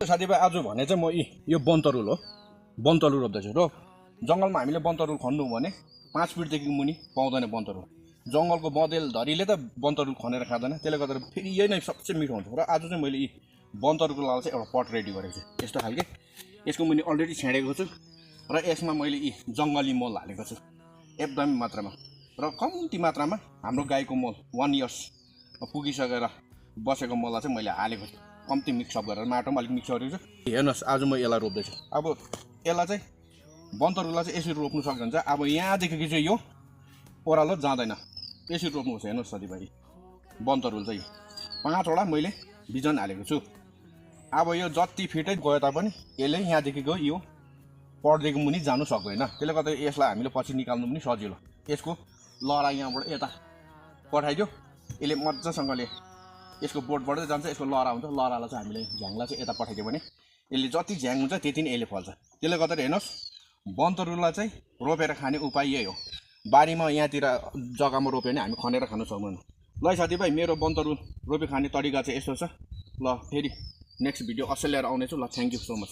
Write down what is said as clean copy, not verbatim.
साथीभाइ आज भने चाहिँ म यो वनतरुल हो, वनतरुल रोप्दैछु र जङ्गलमा हामीले वनतरुल खन्नु भने 5 फिटदेखि मुनि पाउँदैन वनतरुल। जङ्गलको बँदेल धरीले त वनतरुल खनेर खाँदैन, त्यसले गर्दा फेरि यही नै सबसे मिठो हुन्छ। र आज चाहिँ मैले यी वनतरुलको लागि चाहिँ एउटा पट रेडी गरेको छु। यस्तो खालके यसको मुनि अलरेडी छेडेको छु र यसमा मैले यी जङ्गली मल हालेको छु एकदम मात्रामा, र कम्ती मात्रामा हाम्रो गाईको मल 1 इयर्स पुगिसकेर बसेको मललाई चाहिँ मैले हालेको छु। कम्ती मिक्सअप गरेर माटोमा अलिक मिक्स गरेको छु। हेर्नुहोस् आज म यसलाई रोप्दैछु। अब यसलाई चाहिँ वनतरुललाई चाहिँ यसरी रोप्नु सक्दैन चाहिँ अब यहाँदेखि चाहिँ यो ओह्रालो जाँदैन, यसरी रोप्नुहोस्। हेर्नुहोस् साथीभाइ वनतरुल चाहिँ 5वटा मैले बिजन हालेको छु। अब यो जति फिटै गयो तापनि यसले यहाँदेखिको यो पटदेखि मुनि जानु सक्दैन, त्यसले गर्दा यसलाई हामीले पछि निकाल्नु पनि सजिलो। यसको लहरा यहाँबाट यता पठाइदियो, यसले मजासँगले यसको बोटबाट जान्छ, यसको लहरा हुन्छ। लहरालाई चाहिँ हामीले झ्याङलाई चाहिँ यता पठाइदियो भने यसले जति झ्याङ हुन्छ त्यति नै यसले फल्छ। त्यसले गर्दा हेर्नुहोस् वनतरुललाई चाहिँ रोपेर खाने उपाय यही हो। बारीमा यहाँतिर जग्गामा रोप्यो भने हामी खनेर खानु सक्दैन। ल साथीभाइ मेरो वनतरुल रोपे खाने तरिका चाहिँ यस्तो छ। ल फेरि नेक्स्ट भिडियो असल लिएर आउनेछु। ल थ्याङ्क यू सो मच।